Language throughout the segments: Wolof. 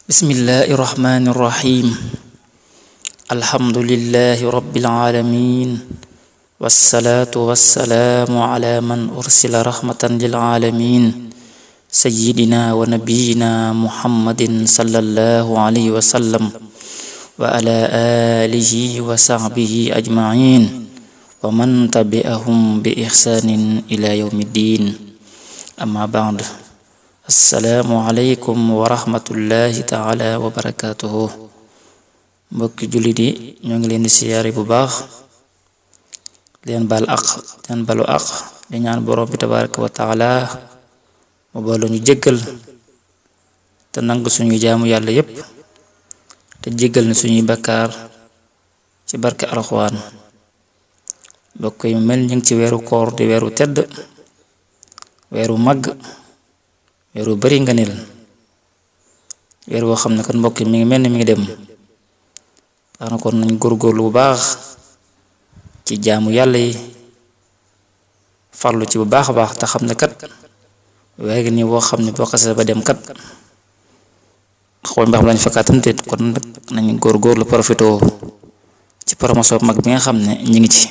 bismillahi irrahmani irrahim alhamdulillahi rabbil alamin wassalaatu wassalaamu ala man ursila rahmatan lil alamin sayyidina wa nabiyyina muhammadin sallallahu alayhi wa sallam wa ala alihi wa sahbihi ajma'in wa man tabi'ahum bi ihsanin ila yawmiddin amma ba'd. assalaamu aleykum wa rahmatullahi taala wa barakatuhu. mbokki jullit yi ñoo ngi leen di siyaare bu baax, leen balu aq di ñaan borom bi tabaraka wa taala mu boole ñu jéggal te nangu suñuy jaamu yàlla yépp te jéggal na suñuy bakkaar ci barke alxuraan. mbokk yi mel ñu ngi ci weeru koor di weeru tedd, weeru màgg, weeru bari ngëneel, weer woo xam ne kon mbokk yi mi ngi mel ni mi ngi dem. tax na kon nañ góorgóorlu bu baax ci jaamu yàlla yi, farlu ci bu baax a baax te xam ne kat weer gi nii boo xam ne boo xasee ba dem kat xool mbaax lañ fakkaatan déet. kon nag nañ góorgóorlu profitoo ci promotion mag bi nga xam ne ñi ngi ci.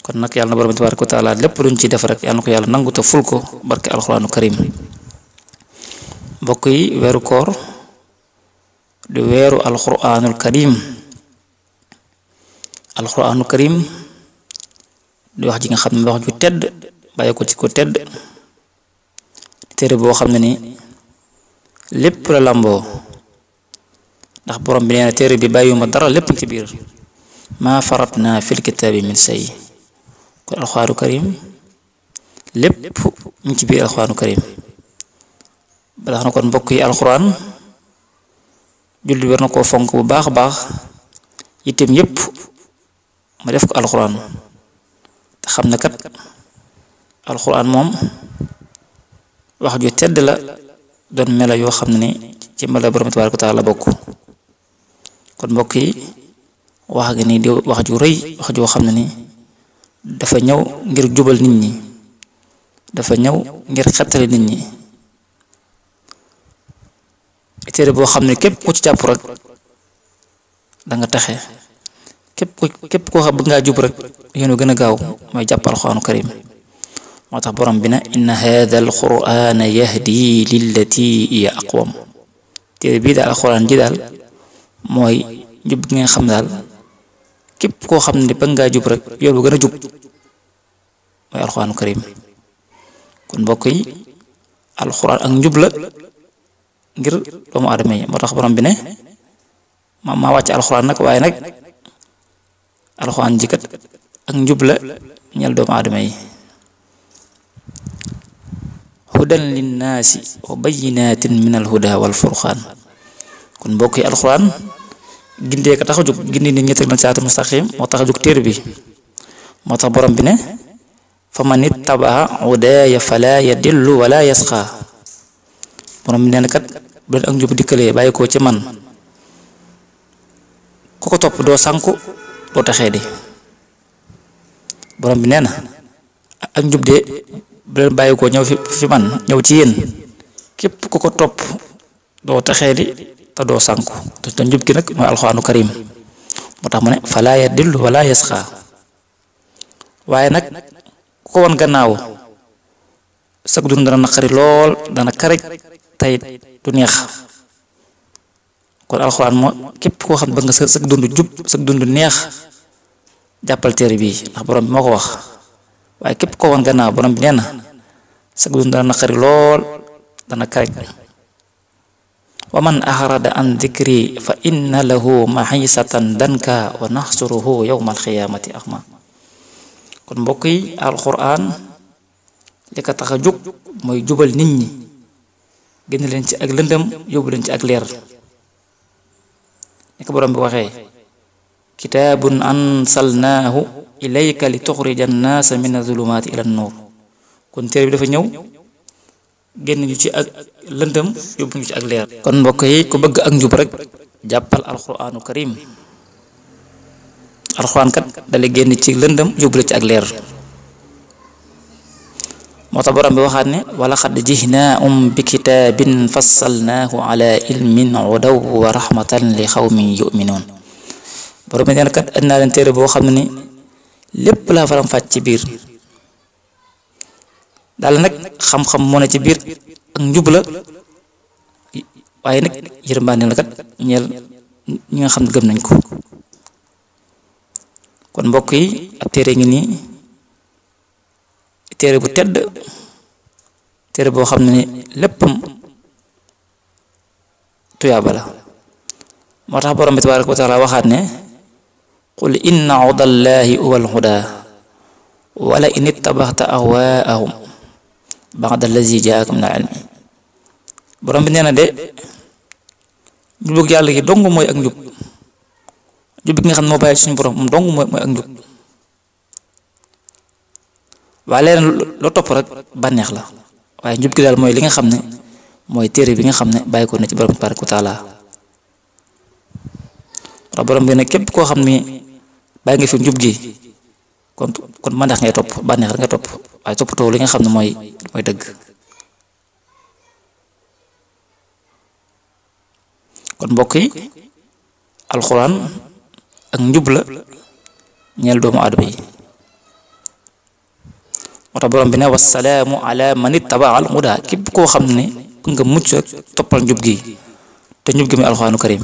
kon nag yàlla na borom tabaaraka wa taala lépp luñ ci def rek yàlla na ko yàlla nangu te ful ko barke alxuraanu karim. mbokk yi weeru koor di weeru alxuraanul karim di wax ji nga xam ne wax ju tedd bàyyi ko ci ko tedd, téere boo xam ne ni lépp la làmboo, ndax borom bi nee na téere bi bàyyiwuma dara, lépp ci biir maa faratna fil kitaabi min say. kon alxuraanu karim lépp mu ci biir alxuraanu karim. ba tax na kon mbokk yi alxuraan julli war na koo fonk bu baax a baax, itam yépp ma def ko alxuraan te xam ne kat alxuraan moom wax ju tedd la, doon mela yoo xam ne ni ci mela borom tabaaraka wa taala la bokk. kon mbokk yi wax gi nii di wax ju rëy, wax joo xam ne ni dafa ñëw ngir jubal nit ñi, dafa ñëw ngir xettali nit ñi. téere boo xam ne képp ku ci jàpp rek da nga taxe, képp koo xam bëgg ngaa jub rek yéen gën a gaaw mooy jàpp alxuraanu karim. moo tax borom bi na inna hadha alqur'ana yahdi lillati hiya aqwam. téere bii daal alxuraan ji daal mooy jub gi nga xam daal képp koo xam ne bëgg ngaa jub rek yoon bu gën a jub mooy alxuraanu karim. kon mbokk yi alxuraan ak njub la ngir doomu aadama yi. moo tax borom bi ne maa wàcc alxuraan nag, waaye nag alxuraan ji kat ak njub la ñeel doomu aadama yi. hudan linnaasi wa bayyinatin min alhuda wal furqaan. kon mbokk yi alxuraan gindee ka tax a jóg, gindi nit ñi teg na siraatal mustaqim moo tax a jóg téere bi. moo tax borom bi ne fa man ittabaa hudaaya fala yadillu wala yasqa. borom bi nee na kat bu leen ak njub dikkalee bàyyi ko ci man, ku ko topp doo sànku doo taxee di. borom bi nee na ak njub de bu leen bàyyi ko ñëw fi man, ñëw ci yéen, képp ku ko topp doo taxee di te doo sànku. te njub gi nag mooy alxuraanu karim. moo tax mu ne falaa yadillu wala yasqa. waaye nag ku ko won gannaaw sag dund dana naqari lool, dana karaj tey du neex. kon alxuraan moo képp koo xam ne bëgg nga sag dund jub, sag dund neex, jàppal téere bii, ndax borom bi moo ko wax. waaye képp koo woon gannaaw borom bi nee na sag dund dana naqari lool, dana karaj. wa man axrada an dikri fa inna lahu maxiisatan danka wa naxsuruhu yawma alxiyaamati axma. kon mbokk yi alxuraan li ko tax a jóg mooy jubal nit ñi, génn leen ci ak lëndëm yóbbu leen ci ak leer. ni ko borom bi waxee kitaabun ansalnaahu ilayka li tuxrija annaasa min azulumaati ila nuur. kon téere bi dafa ñëw génn ñu ci ak lëndëm yóbbu ñu ci ak leer. kon mbokk yi ku bëgg ak njub rek jàppal alxuraanu karim. alxuraan kat dale génn ci lëndëm yóbbu la ci ak leer. moo tax borom bi waxaat ne wa laqad ji'naahum bi kitaabin fassalnaahu ala ilmin hudan wa rahmatan li qawmin yu'minuun borom bi nee na kat andi naa leen téere boo xam ne ni lépp laa faram fàcc ci biir daal nag xam-xam moo ne ci biir ak njub la waaye nag yërmande la kat ñeel ñi nga xam ne gëm nañ ko kon mbokk yi ab téere ngi nii téere bu tedd téere boo xam ne ni léppam tuyaaba la moo tax borom bi tabaaraka wa taala waxaat ne qul inna hudallahi huwal huda wala in ittabaxta ahwaahum ba'da allazi jaaka min al-ilmi borom bi nee na de njubug yàlla gi dong mooy ak njub njub gi nga xam ne moo bàyyi suñu borom moom dong mooy ak njub waaye leneen loo topp rek bànneex la waaye njub gi daal mooy li nga xam ne mooy téere bi nga xam ne bàyyi ko na ci borom tabaaraka wa taala wax borom bi ne képp koo xam ne bàyyi nga fi njub gi kon bànneex ngay topp bànneex rek nga topp waaye toppatoo li nga xam ne mooy dëgg kon mbokk yi alxuraan ak njub la ñeel doomu aadama yi moo tax borom bi ne wassalaamu ala man ittaba al huda képp koo xam ne nga mucc rek toppal njub gi te njub gi muy alxuraanu karim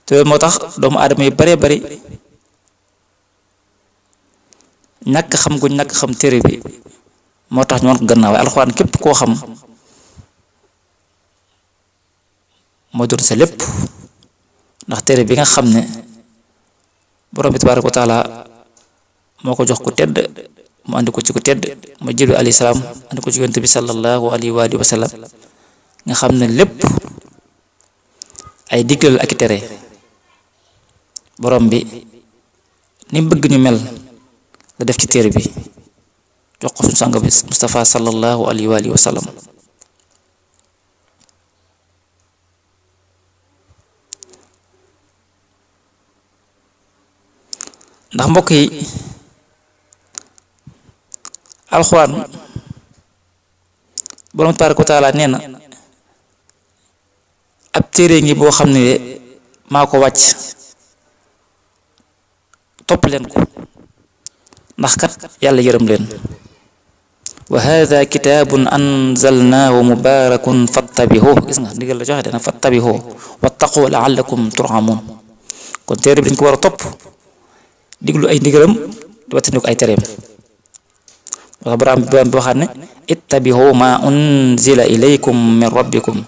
te moo tax doomu aadama yi bare bari ñàkk xam gu ñàkk xam téere bi moo tax ñu wan ko gannaaw waaye alxuraan képp koo xam moo doon sa lépp ndax téere bi nga xam ne borom bi tabaaraka wa taala moo ko jox ku tedd mu andi ko ci ku tedd mu Jibril alayhi salaam andi ko ci yonent bi sallallahu alayhi wa sallam nga xam ne lépp ay digal ak i tere borom bi ni bëgg ñu mel la def ci téere bi jox ko suñu sang bi Mustafa sallallahu alayhi wa sallam ndax mbokk yi alxuraan borom tabaaraka wa taala nee na ab téere ngi boo xam ne maa ko wàcc topp leen ko ndax kat yàlla yërëm leen wa hadha kitaabun anzalnaahu mubaarakun fattabihuhu gis nga ndigal la joxe dana fattabihuhu wattaqu la'allakum turhamun kon téere bi dañ ko war a topp diglu ay ndigalam di wattandi ko ay tereem wax borom bi waxaat ne ittabihu ma unzila ilaykum min rabbikum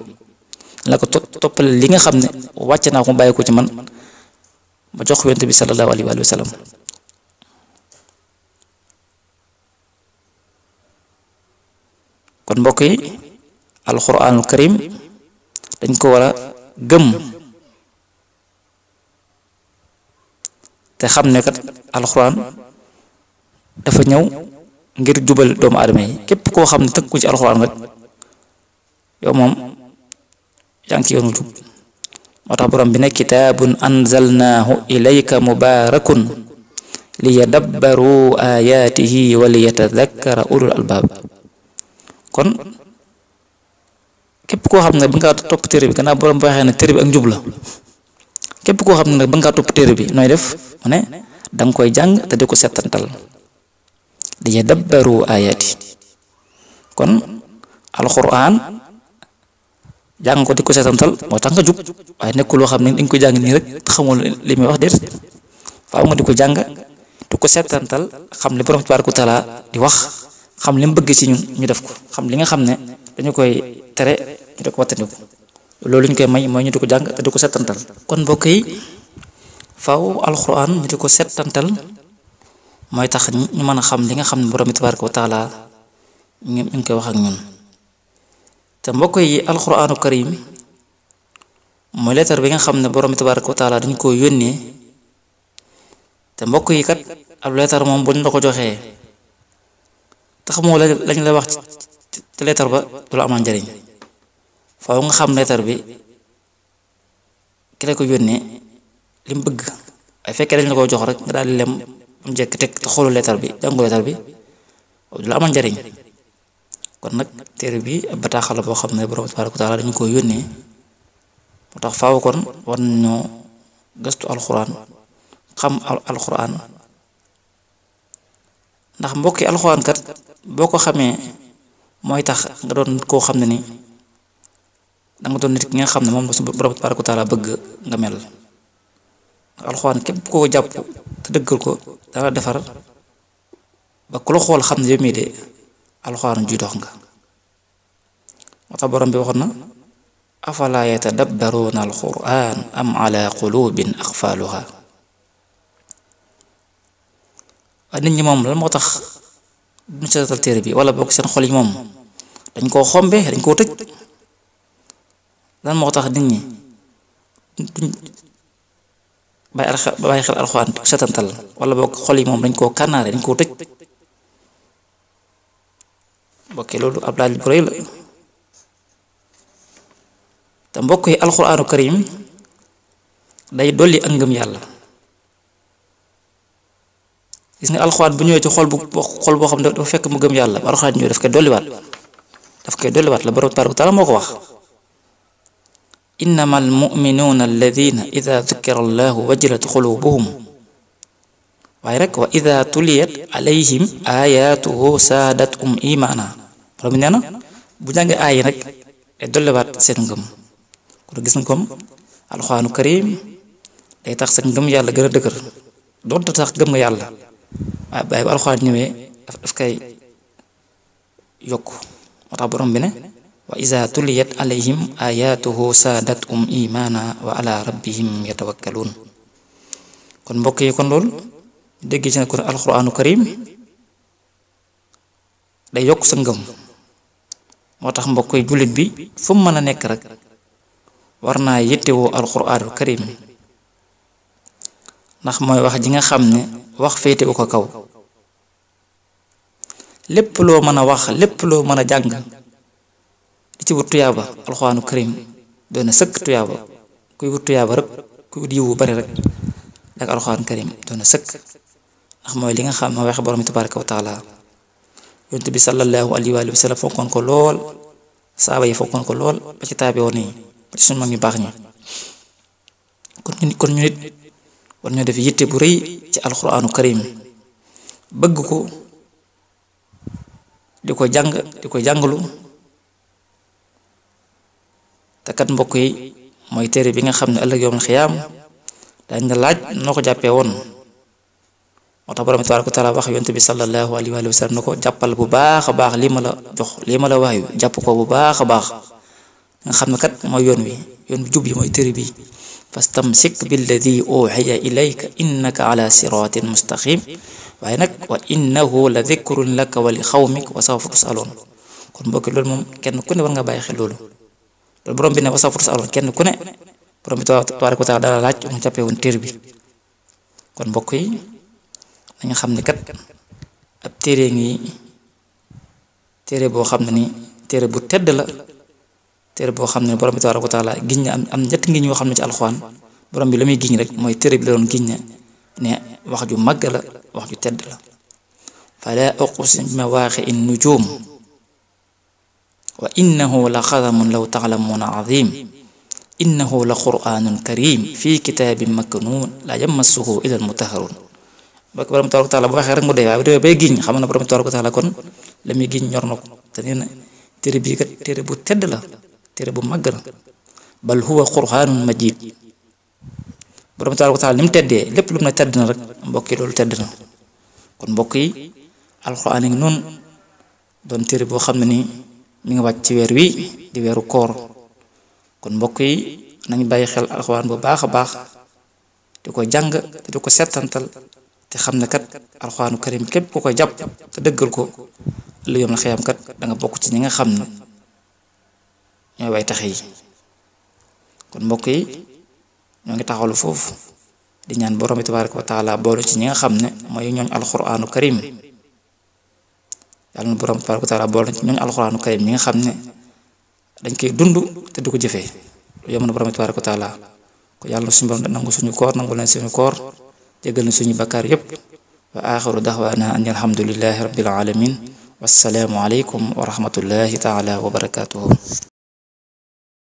la ko toppal li nga xam ne wàcc naa ko mu bàyyi ko ci man ma jox ko yonent bi sallallahu alayhi wa sallam kon mbokk yi alquranul karim dañ ko war a gëm te xam ne kat alquran dafa ñëw ngir jubal doomu aadama yi képp koo xam ne tënk ko ci alquran rek yow moom yaa ngi ci yoonu jub moo tax borom bi ne kitaabun anzalnaahu ilayka mubaarakun liyadabbaru ayaatihi wa liyatadakkara ulul albaab kon képp koo xam ne ba ngaa topp téere bi gannaaw borom bi waxee ne téere bi ak njub la képp koo xam ne nag ba ngaa topp téere bi nooy def mu ne danga koy jàng te di ko settantal liyadabbaru ayaati kon alquran jàng ko di ko seetantal moo tax nga jub waaye nekkul loo xam ne dañ ko jàng nii rek te xamul li muy wax déet faaw nga di ko jàng di ko seetantal xam li borom tabaaraka wa taala di wax xam li mu bëgg ci ñun ñu def ko xam li nga xam ne dañu koy tere ñu di ko wattandiku loolu ñu koy may mooy ñu di ko jàng te di ko seetantal kon mbokk yi faaw alxuraan ñu di ko seetantal mooy tax ñu mën a xam li nga xam ne borom tabaaraka wa taala ñu ngi koy wax ak ñun. te mbokk yi alquraanu karim mooy leetar bi nga xam ne borom tabaaraka wa taala dañ ko yónnee te mbokk yi kat ab leetar moom buñ la ko joxee te xamoo lañ la wax ci leetar ba du la amal njariñ faaw nga xam leetar bi ki la ko yónnee li mu bëgg waaye fekkee dañ la ko jox rek nga daal di lem am jekk teg te xoolu leetar bi jàngu leetar bi du la amal njariñ. kon nag téere bi ab bataaxal la boo xam ne borom tabaaraka wa taala dañu ko yónnee moo tax faaw kon war nañoo gëstu alxuraan xam alxuraan ndax mbokki alxuraan kat boo ko xamee mooy tax nga doon nit koo xam ne ni danga doon nit ki nga xam ne moom la su borom tabaaraka wa taala bëgg nga mel. alxuraan képp koo jàpp te dëggal ko dana defar ba ku la xool xam ne yow mii de alxuraan juy dox nga. moo tax borom bi waxoon na afala yatadabbaruuna alxuraan am ala qulubin aqfaaluha. waaye nit ñi moom lan moo tax duñu seetal téere bi wala boog seen xol yi moom dañ koo xombe dañ koo tëj. lan moo tax nit ñi duñ bàyyi xel alxuraan seetantal wala boog xol yi moom dañ koo kànnaare dañ koo tëj. mbokk yi loolu ab laaj bu rëy la te mbokk yi alxuraanu karim day dolli ak ngëm yàlla. gis nga alxuraan bu ñëwee ci xol boo xam ne dafa fekk mu gëm yàlla ba alxuraan ñëwee daf koy dolliwaat la borom tabaaraka wa taala moo ko wax. innama almuminuuna alladina ida dukira allahu wajilat xulubuhum waaye rek wa ida tuliyat alayhim ayatuhu saadatum imaana. borom bi nee na bu jàngee aay rek day dolliwaat seen ngëm. kon gis nga comme alxuraanu karim day tax sa ngëm yàlla gën a dëgër doonte tax gëm nga yàlla waaye bu alxuraan ñëwee daf koy yokk. moo tax borom bi ne wa iza tuliyat alayhim ayatuhu saadatum imaana wa ala rabbihim yatawakkaluun. kon mbokk yi kon loolu dégg ci ne kon alxuraanu karim day yokk sa ngëm. moo tax mbokk yi jullit bi fu mu mën a nekk rek war naa yittewoo alxuraanu karim ndax mooy wax ji nga xam ne wax féetewu ko kaw. lépp loo mën a wax lépp loo mën a jàng di ci wut tuyaaba alxuraanu karim doon na sëkk tuyaaba. kuy wut tuyaaba rek kuy wut yiwu bari rek ak alxuraanu karim doon na sëkk ndax mooy li nga xam ne waxe borom tabaaraka wa taala. yonent bi sallallahu alayhi wa sallam fonkoon ko lool saaba yi fonkoon ko lool ba ci taabe woon nii ba ci suñu mag ñu baax ñi. kon ñu nit war ñoo def yitte bu rëy ci alxuraanu karim bëgg ko di ko jàng di ko jàngalu. te kat mbokk yi mooy téere bi nga xam ne ëllëg yawmal xiyaam dañ la laaj noo ko jàppee woon. moo tax borom tabaaraka wa taala wax yonent bi sallallahu alayhi wa sallam na ko jàppal bu baax a baax lii ma la jox lii ma la waayu jàpp ko bu baax a baax nga xam ne kat mooy yoon wi jub yi mooy téere bi fastamsik billadi uxiya ilayka innaka ala siratin mustaqim. waaye nag wa innahu la dikrun laka wa li xawmik wa sawfa tusaloon. kon mbokki loolu moom kenn ku ne war nga bàyyi xel loolu borom bi ne wa sawfa tusaloon kenn ku ne borom bi tabaaraka wa taala dala laaj mu jàppee woon téere bi. kon mbokk yi dañu xam ne kat ab téere ngi téere boo xam ne ni téere bu tedd la téere boo xam ne borom bi tabaaraka wa taala giñ na am ñetti ngi ñoo xam ne ci alxuraan borom bi la muy giñ rek mooy téere bi la doon giñ ne wax ju màgg la wax ju tedd la. fala uqsim bi mawaaqi'i nujum wa innahu la xadamun law ta'lamuuna azim innahu la qur'anun karim fi kitaabin maknuun la yamassuhu illa al-mutahharun. bokk borom tabaaraka wa taala bu waxee rek mu dee waaye bu dee bay giñ xam na borom tabaaraka wa taala kon la muy giñ ñor na ko te nee na téere bii kat téere bu tedd la téere bu màgg la. bal huwa qur'anun majid. borom tabaaraka wa taala ni mu teddee lépp lu mu ne tedd na rek mbokk yi loolu tedd na. kon mbokk yi alxuraan ngi noonu doon téere boo xam ne ni mi ngi wàcc ci weer wi di weeru koor. kon mbokk yi nañu bàyyi xel alxuraan bu baax a baax di ko jàng te di ko settantal te xam ne kat alxuraanu karim képp ku ko jàpp te dëggal ko lu yom la xiyam kat da nga bokk ci ñi nga xam ne ñooy way taxe yi. kon mbokk yi ñoo ngi taxawlu foofu di ñaan borom bi tabaaraka wa taala boolu ci ñi nga xam ne mooy ñooñ alxuraanu karim. yàlla na borom tabaaraka wa taala boolu ci ñooñ alxuraanu karim ñi nga xam ne dañ koy dund te du ko jëfee lu yom na borom bi tabaaraka wa taala ko yàlla na suñu borom nangu suñu koor nangu leen suñu koor jéggal na suñu bakkaar yépp wa axiru daxwaana an alhamdulillahi rabbil alamin wassalaamu aleykum wa rahmatullahi taala wa barakatuhu